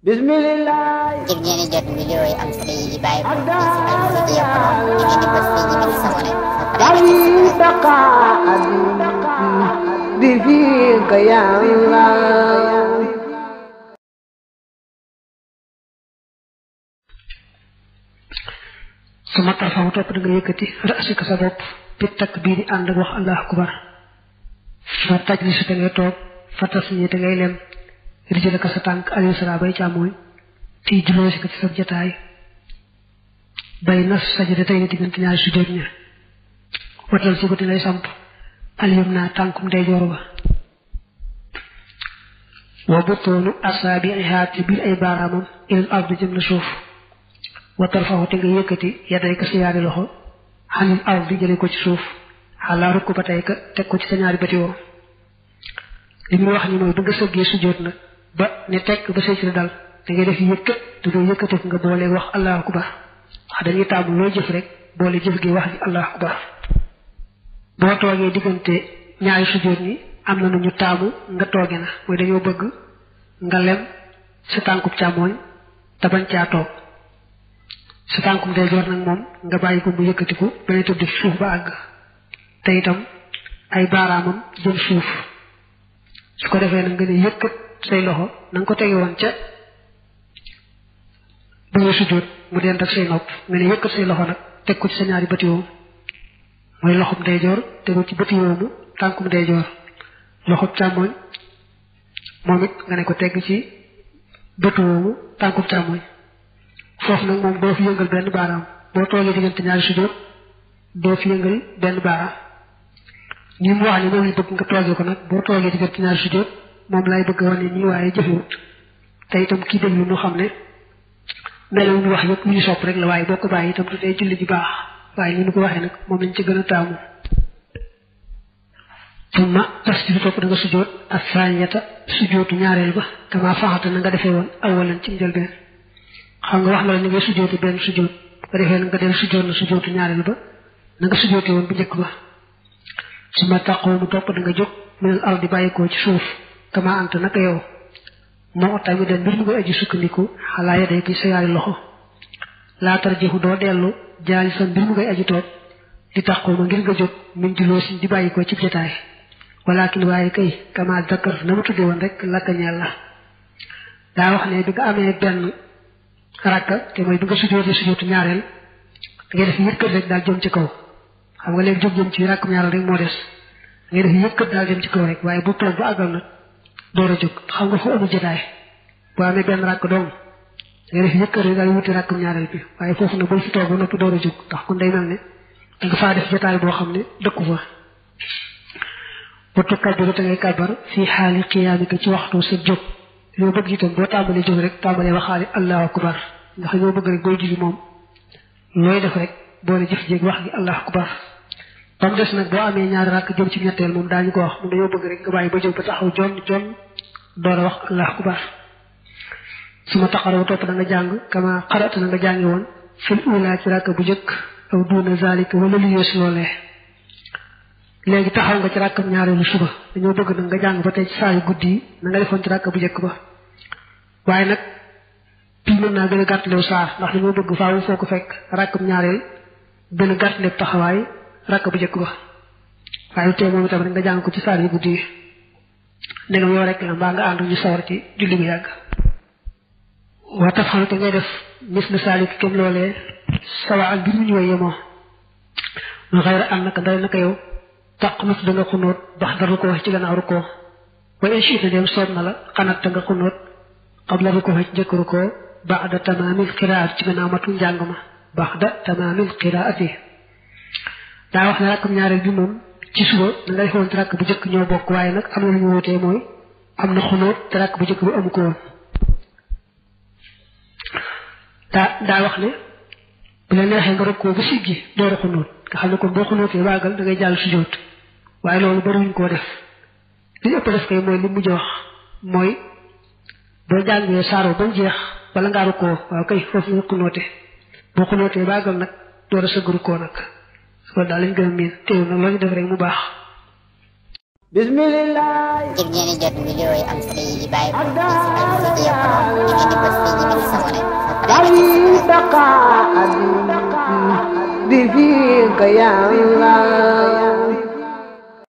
Bismillah. ngir ngeen di jot vidéo yi am solo yi bàyyi ko ci Al-Mouridiyyah di ngeen di bës fii ñu bind s'abonné بفيك يا الله sama tarfaw topp da nga yëkkati rasika sa bopp bi takbiir yi ànd ak wax allahu akbar fa tajlisu te ngay toog fa tasni te ngay lem rijlaka sa tànk al yusra bay càmmooñ fii juloosi ko ci sa jataay bay nas sajada tey diggante ñaari sujjóot ña watal si ko te ngay samp al yumna tànkum ndeyjoor ba wa butoonu asaabiha ci biir ay baaraamam ilal ardi jëm na suuf wa tarfahu te nga yëkkati yaday ka sa yaari loxo xanil ardi jële ko ci suuf xalaa rukk ba tey ka teg ko ci sa ñaari batiwoo li muy wax ni mooy ba nga sëggee sujjóot nag ba ne tekk ba say ci dal da ngay def yëkkat te doo yëkkati nga boole wax allahu akbar wax dañuy taamu loo jëf rek boole jëf gi wax ji allahu akbar boo toogee diggante ñaari sujjóot ni am na nu ñu taamu nga tooge na mooy dañoo bëgg nga lem sa tànkub càmmooñ te bañ caa toog sa tànkum ndeyjoor nag moom nga bàyyi ko mu yëkkatiku ba ne tëdd suuf ba àgg te itam ay baaraamam jëm suuf su ko defee nag nga ne yëkkat say loxo na nga ko tege woon ca ba nga sujjóot mu dend ak say nopp nga ne yëkkat say loxo nag teg ko ci sa ñaari batiwoom mooy loxob ndeyjoor tegu ci batiwoomu tànkum ndeyjoor loxob càmmooñ moom it nga ne ko tegg ci batiwoomu tànkum càmmooñ foofu nag moom doo fi yëngal benn baaraam boo toogee diggante ñaari sujjóot doo fi yëngal benn baaraam ni mu wax ni moom la bëgg nga toogee ko nag boo toogee diggante ñaari sujjóot moom lay bëgg wane nii waaye jëfewut te itam kii déglu ñu xam ne melo ñu wax yëpp ñu sopp rek la waaye boo ko bàyyi itam du tey julli ji baax waaye ni ñu ko waxee nag moom lañ ci gën a taamu summa tasjudu topp da nga sujjóot ak saaniyata sujjóotu ñaareel ba kama faxata na nga defee woon awalan ci njëlbeen xam nga wax la ni ngay sujjóotu benn sujjóot ba defee na nga del sujjóot na sujjóotu ñaareel ba na nga sujjóote woon bu njëkk ba suma taqoomu topp da nga jóg minal ardi bàyyikoo ci suuf kama anta naka yow moo tamit den mbir mu koy aji sukkandiku xalaa yaday ki sa yaari loxo laa tarjihu doo dellu jaali sa mbir mu koy aji toog di taqooma ngir nga jóg min juloo si di bàyyikoo ci jotaay walakin waaye kay kama dakar na mu tudde woon rek lakka ñeel la daa wax ne bi nga amee benn rakka te mooy bi nga sujjóotee sujjóotu ñaareel da ngay def yëkkat rek daal jëm ci kaw xam nga léegi jóg jëm ci rakkum ñaareel rek moo des da ngay def yëkkat daal jëm ci kaw rek waaye bu toog ba àggal nag door a jóg xam nga fu amul jotaay boo amee benn rakk doom da ngay def yëkkat rek daal wuti rakkum ñaareel bi waaye foofu nag boo fi toog ba noppi door a jóg ndax kon day mel ne da nga faa def jotaay boo xam ne dëkku fa wattu kabbaru te ngay kabbar fii xaali xiyaamika ci waxtu sa jóg yoo bëgg itam boo tàmbalee jóg rek tàmbalee waxaale allahu akbar ndax yoo bëgg rek booy julli moom looy def rek boole jëf jéeg wax gi allahu akbar ba mu des nag boo amee ñaari rakk jëm ci ñetteel moom daañu ko wax moom dañoo bëgg rek nga bàyyi ba jóg ba taxaw jon door a wax allahu akbar su ma taxaraw topp da nga jàng kama xarata na nga jàngi woon fil ula ci rakk bu njëkk aw duuna zalika wala lu yées loolee léegi taxaw nga ci rakkam ñaareelu suba dañoo bëgg nag nga jàng ba tey ci saa yu guddi yi na nga defoon ci rakk bu njëkk ba waaye nag bii mën naa gën a gàttalew saar ndax dañoo bëgg faawu foo ko fekk rakkam ñaareel gën a gàttalew taxawaay rakk bu njëkk ba waaye tey moom itam rek nga jàng ko ci saar yu guddi yi ndegam yow rek la mbaa nga ànd ñu sawar ci julli bu yàgg waa taf xam te ngay def mis na saalik kem loolee sawa ak bi ñu way yemoo mu xayra ànd naka ndare naka yow taqnut da nga xunóot bax da rukkoo ci gannaaw rukkoo way in shiita dem soob na la xanat da nga xunóot qabla rukkoo ci njëkk rukkoo ba'da tamaamil qiraat ci gannaaw matu njàng ma ba'da tamaamil qiraati daa wax ne rakkam ñaareel bi moom ci suba da nga defoon ci rakk bu njëkk ñoo bokk waaye nag am na lu ñu wutee mooy am na xunóot te rakk bu njëkk bi amu ko woon daa wax ne bu la neexee nga rukkoo ba siggi door a xunóot nga xam ne kon boo xunóotee baagal da ngay jàll sujjóot waaye loolu bariwuñ koo def li ëpp def kay mooy li mujj wax mooy boo jàngee saaro ba mu jeex bala ngaa rukkoo waaw kay foofu nga xunóote boo xunóotee baagal nag door a sëgg rukkoo nag loolu daal lañ gën a miin teew nag loo ñu def rek mu baax Bismillah ngir ngeen di jot vidéo yi am solo yi bàyyi ko ci Al-Mouridiyyah di ngeen di bës بفيك يا الله